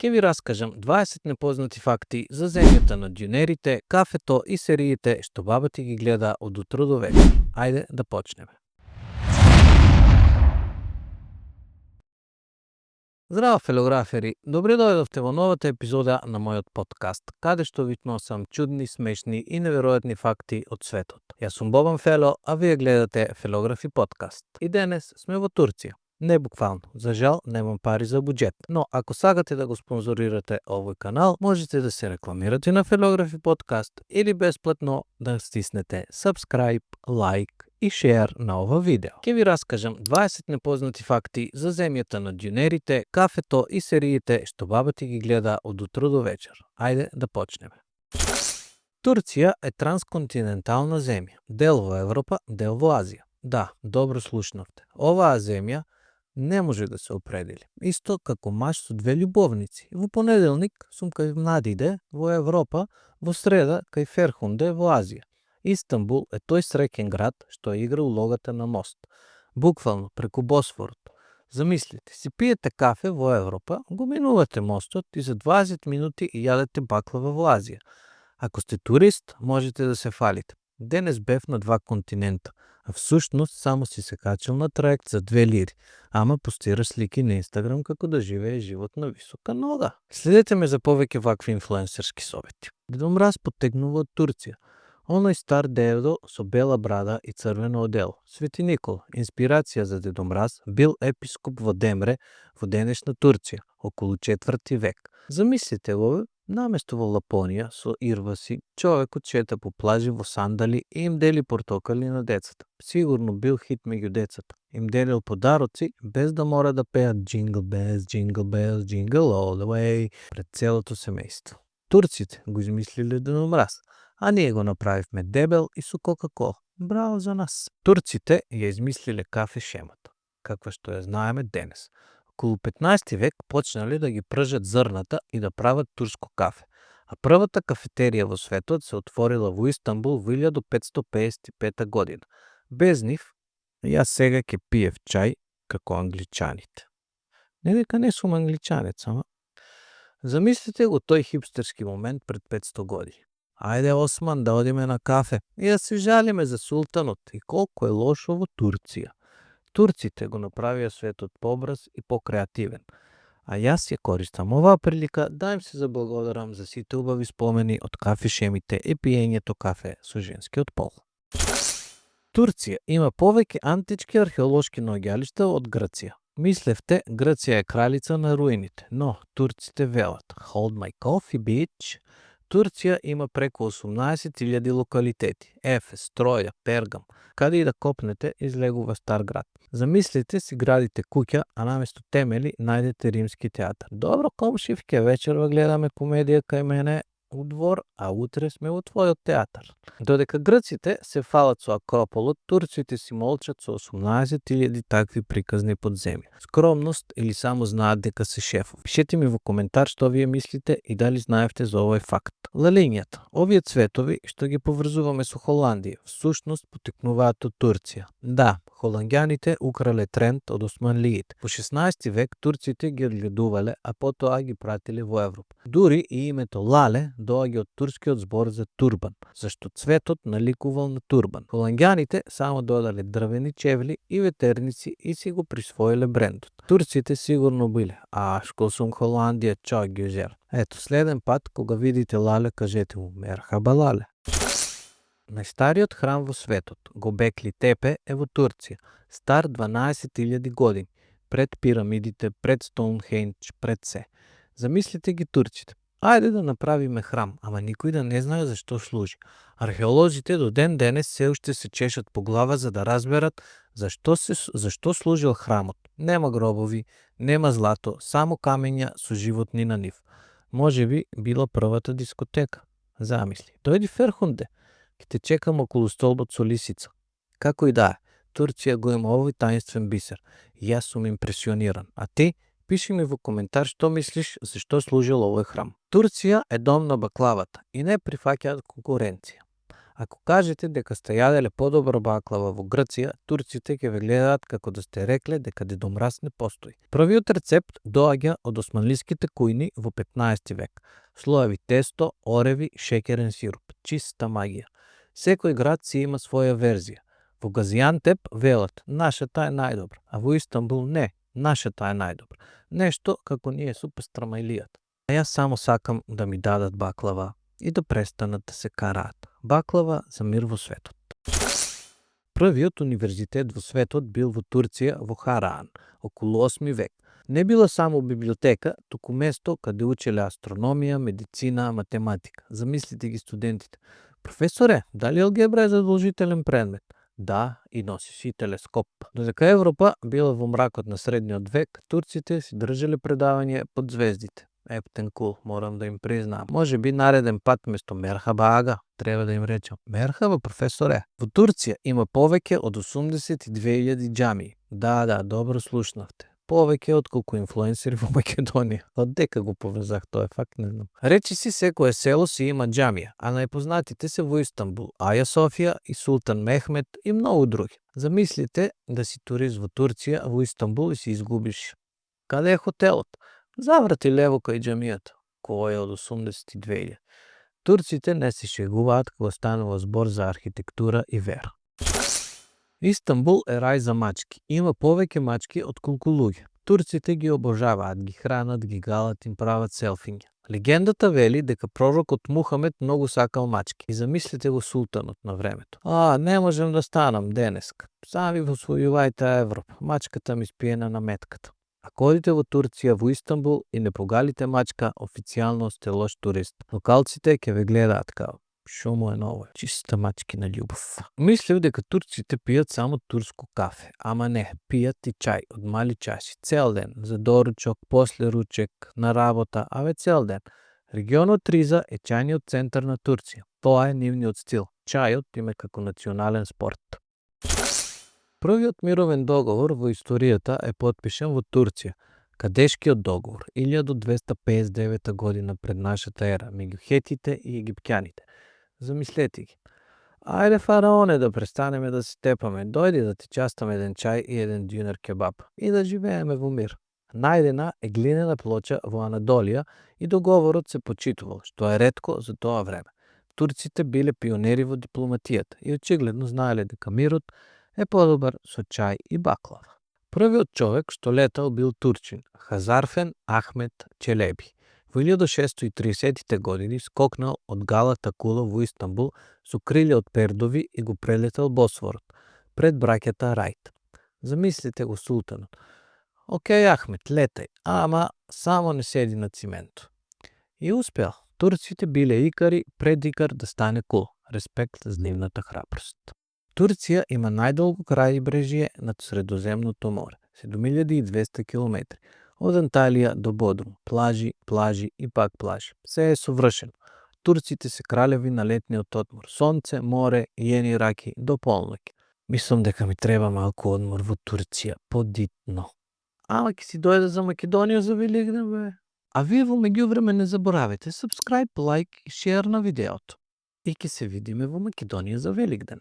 Ке ви раскажам 20 непознати факти за земјата на дюнерите, кафето и сериите што баба ти ги гледа од утро до вечер. Ајде да почнеме. Здраво, фелографери! Добре дојдовте во новата епизода на мојот подкаст, каде што ви носам чудни, смешни и неверојатни факти од светот. Јас сум Бобан Фело, а вие гледате Фелографи подкаст. И денес сме во Турција. Не буквално, за жал немам пари за буџет. Но ако сакате да го спонзорирате овој канал, можете да се рекламирате на Фелографи подкаст или бесплатно да стиснете subscribe, like и share на ова видео. Ке ви раскажам 20 непознати факти за земјата на дюнерите, кафето и сериите што баба ти ги гледа од утро до вечер. Ајде да почнеме. Турција е трансконтинентална земја, дел во Европа, дел во Азија. Да, добро слушнавте. Оваа земја не може да се определи. Исто како маж со две љубовници. Во понеделник сум кај Надиде во Европа, во среда кај Ферхунде во Азија. Истанбул е тој среќен град што игра улогата на мост. Буквално преку Босфорот. Замислите, си пиете кафе во Европа, го минувате мостот и за 20 минути јадете баклава во Азија. Ако сте турист, можете да се фалите. Денес бев на 2 континента, а всушност само си се качил на траект за 2 лири, ама постираш слики на Инстаграм како да живее живот на висока нога. Следете ме за повеќе вакви инфлуенсерски совети. Дедо Мраз потегнува од Турција. Оној стар дедо со бела брада и црвено одело. Свети Никола, инспирација за Дедо Мраз, бил епископ во Демре во денешна Турција, околу 4 век. Замислите го, наместо во Лапонија со ирваси, човекот шета по плажи во сандали и им дели портокали на децата. Сигурно бил хит меѓу децата. Им делил подароци без да мора да пеат Jingle Bells, Jingle Bells, Jingle All the Way пред целото семејство. Турците го измислиле Дедо Мраз, а ние го направивме дебел и со Кока-кола. Браво за нас! Турците ја измислиле кафе шемата, каква што ја знаеме денес. Околу 15 век почнале да ги пржат зрната и да прават турско кафе. А првата кафетерија во светот се отворила во Истанбул во 1555 година. Без нив, јас сега ќе пиев чај како англичаните. Не дека не сум англичанец, ама. Замислите го тој хипстерски момент пред 500 години. Ајде, Осман, да одиме на кафе и да се жалиме за султанот и колку е лошо во Турција. Турците го направија светот побрз и покреативен. А јас ја користам оваа прилика да им се заблагодарам за сите убави спомени од кафе шемите и пиењето кафе со женскиот пол. Турција има повеќе антички археолошки наоѓалишта од Грција. Мислевте, Грција е кралица на руините, но турците велат Hold my coffee, bitch. Турција има преку 18.000 локалитети. Ефес, Троја, Пергам. Каде и да копнете, излегува стар град. Замислите си градите куќа, а наместо темели најдете римски театар. Добро, комшивке, вечерва гледаме комедија кај мене у двор, а утре сме во твојот театар. Додека грците се фалат со Акрополот, турците си молчат со 18.000 такви приказни подземја. Скромност или само знаат дека се шефов? Пишете ми во коментар што вие мислите и дали знаевте за овој факт. Лалињата, овие цветови што ги поврзуваме со Холандија, всушност потекнуваат од Турција. Да, холанѓаните украле тренд од османлиите. Во 16 век турците ги одгледувале, а потоа ги пратиле во Европа. Дури и името лале доаѓа од турскиот збор за турбан, зашто цветот наликувал на турбан. Холанѓаните само додале дрвени чевли и ветерници и си го присвоиле брендот. Турците сигурно биле, шко сум Холандија, чао гюзер. Ето, следен пат, кога видите лале, кажете му мерхаба лале. Најстариот храм во светот, Гобекли Тепе, е во Турција, стар 12.000 години, пред пирамидите, пред Стоунхендж, пред се. Замислите ги турците. Ајде да направиме храм, ама никој да не знае зашто служи. Археолозите до ден денес се уште се чешат по глава за да разберат зашто служил храмот. Нема гробови, нема злато, само камења со животни на нив. Може би била првата дискотека. Замисли. Дојди Ферхунде. Ке те чекам околу столбот со лисица. Како и да е, Турција го има овој таинствен бисер. Јас сум импресиониран. А ти? Пиши ми во коментар што мислиш зашто служил овој храм. Турција е дом на баклавата и не прифаќаат конкуренција. Ако кажете дека сте јаделе подобра баклава во Грција, турците ќе ве гледаат како да сте рекле дека дедомраз не постои. Првиот рецепт доаѓа од османлиските кујни во 15 век. Слоеви тесто, ореви, шеќерен сируп. Чиста магија. Секој град си има своја верзија. Во Газиантеп велат, нашата е најдобра, а во Истанбул не, нашата е најдобра. Нешто како ние со пастрамајлијата. А јас само сакам да ми дадат баклава и да престанат да се караат. Баклава за мир во светот. Првиот универзитет во светот бил во Турција во Хараан, околу 8 век. Не била само библиотека, туку место каде учеле астрономија, медицина, математика. Замислите ги студентите. Професоре, дали алгебра е задолжителен предмет? Да, и носиш и телескоп. Додека Европа била во мракот на средниот век, турците си држеле предавање под звездите. Ептен кул, морам да им признам. Може би нареден пат место мерхаба ага, треба да им речам. Мерхаба, професоре. Во Турција има повеќе од 82.000 џамии. Да, добро слушнавте. Повеќе од колку инфлуенсери во Македонија. Од дека го повезах тој факт, не знам. Речи си секое село си има џамија, а најпознатите се во Истанбул, Аја Софија и Султан Мехмет и многу други. Замислите да си турист во Турција, во Истанбул и си изгубиш. Каде е хотелот? Заврати лево кај џамијата, кој е од 82.000. Турците не се шегуваат кога станува збор за архитектура и вера. Истанбул е рај за мачки. Има повеќе мачки од колку луѓе. Турците ги обожаваат, ги хранат, ги галат, им прават селфиња. Легендата вели дека пророкот Мухамед многу сакал мачки. И замислите го султанот на времето. Не можем да станам денеска. Сами во својувајте Европа. Мачката ми спиена на метката. Ако одите во Турција, во Истанбул и не погалите мачка, официјално сте лош турист. Локалците ќе ве гледаат као шо му е ново, чиста мачкина љубов. Мислев дека турците пијат само турско кафе, ама не, пијат и чај од мали чаши, цел ден, за доручок, после ручек, на работа, аве цел ден. Регионот Риза е чајниот центар на Турција. Тоа е нивниот стил. Чајот им е како национален спорт. Првиот мировен договор во историјата е потпишан во Турција. Кадешкиот договор, 1259 година пред нашата ера, меѓу хетите и египтјаните. Замислете ги. Ајде фараоне да престанеме да се тепаме, дојди да ти частам еден чај и еден дюнер кебаб и да живееме во мир. Најдена е глинена плоча во Анадолија и договорот се почитувал, што е ретко за тоа време. Турците биле пионери во дипломатијата и очигледно знаеле дека мирот е подобар со чај и баклава. Првиот човек што летал бил турчин, Хазарфен Ахмет Челеби. Во 1630 години скокнал од Галата кула во Истанбул со крилје од пердови и го прелетал Босфорот, пред браќата Рајт. Замислите го султанот. Океј, Ахмет, летај, ама само не седи на цименту. И успеал. Турците биле икари пред икар да стане кул. Респект за нивната храброст. Турција има најдолго крајбрежје над Средоземното море, 7200 км. Од Анталија до Бодрум, плажи и пак плажи. Се е совршено. Турците се кралеви на летниот одмор. Сонце, море, јени раки до полноќ. Мислам дека ми треба малку одмор во Турција, подитно. Ама ќе си дојде за Македонија за Великден, бе. А вие во меѓувреме не заборавете subscribe, лайк и шер на видеото. И ќе се видиме во Македонија за Великден.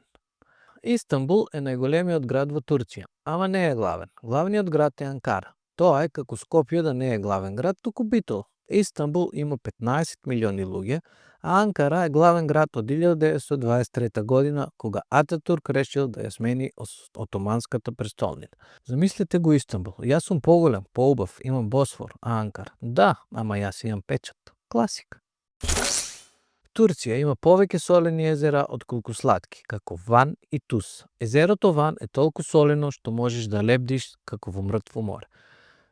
Истанбул е најголемиот град во Турција, ама не е главен. Главниот град е Анкара. Тоа е како Скопје да не е главен град, туку Битол. Истанбул има 15 милиони луѓе, а Анкара е главен град од 1923 година, кога Ататурк решил да ја смени Отоманската престолнина. Замислете го Истанбул. Јас сум поголем, поубав, имам Босфор, а Анкара. Да, ама јас имам печат. Класика. Турција има повеќе солени езера од колку сладки, како Ван и Тус. Езерото Ван е толку солено што можеш да лебдиш како во мртво море.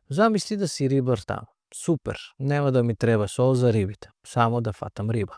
Замисли да си рибар таму. Супер, нема да ми треба сол за рибите, само да фатам риба.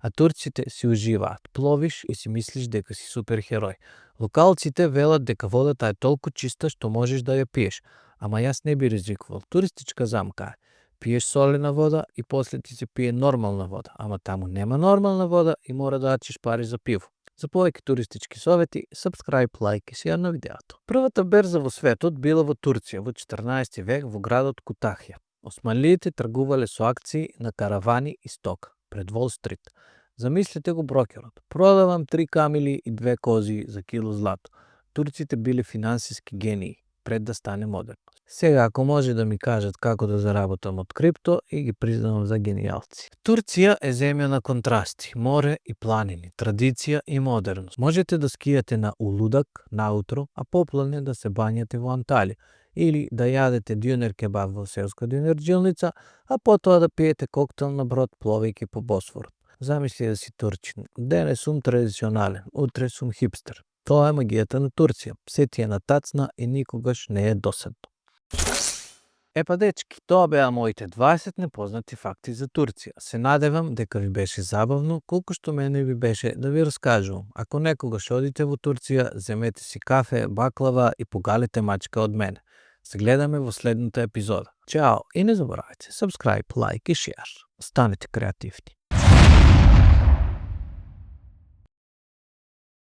А турците си уживаат, пловиш и си мислиш дека си супер херој. Локалците велат дека водата е толку чиста што можеш да ја пиеш, ама јас не би ризикувал. Туристичка замка е. Пиеш солена вода и после ти се пие нормална вода, ама таму нема нормална вода и мора да ачиш пари за пиво. За повеќе туристички совети, subscribe, лайк и шер на видеото. Првата берза во светот била во Турција во 14 век во градот Кутахија. Османлиите тргувале со акции на каравани и стока пред Wall Street. Замислете го брокерот. Продавам 3 камили и 2 кози за кило злато. Турците биле финансиски гении пред да стане модерно. Сега, ако може да ми кажат како да заработам од крипто, и ги признавам за генијалци. Турција е земја на контрасти, море и планини, традиција и модерност. Можете да скијате на Улудак наутро, а попладне да се бањате во Анталија, или да јадете дюнер кебаб во селска дюнерџилница, а потоа да пиете коктел на брод пловејќи по Босфорот. Замисли да си турчин. Денес сум традиционален, утре сум хипстер. Тоа е магијата на Турција. Се ти е на тацна и никогаш не е досадно. Епа дечки, тоа беа моите 20 непознати факти за Турција. Се надевам дека ви беше забавно, колку што мене ви беше да ви раскажувам. Ако некогаш одите во Турција, земете си кафе, баклава и погалете мачка од мене. Се гледаме во следната епизода. Чао и не заборавајте subscribe, like и share. Станете креативни.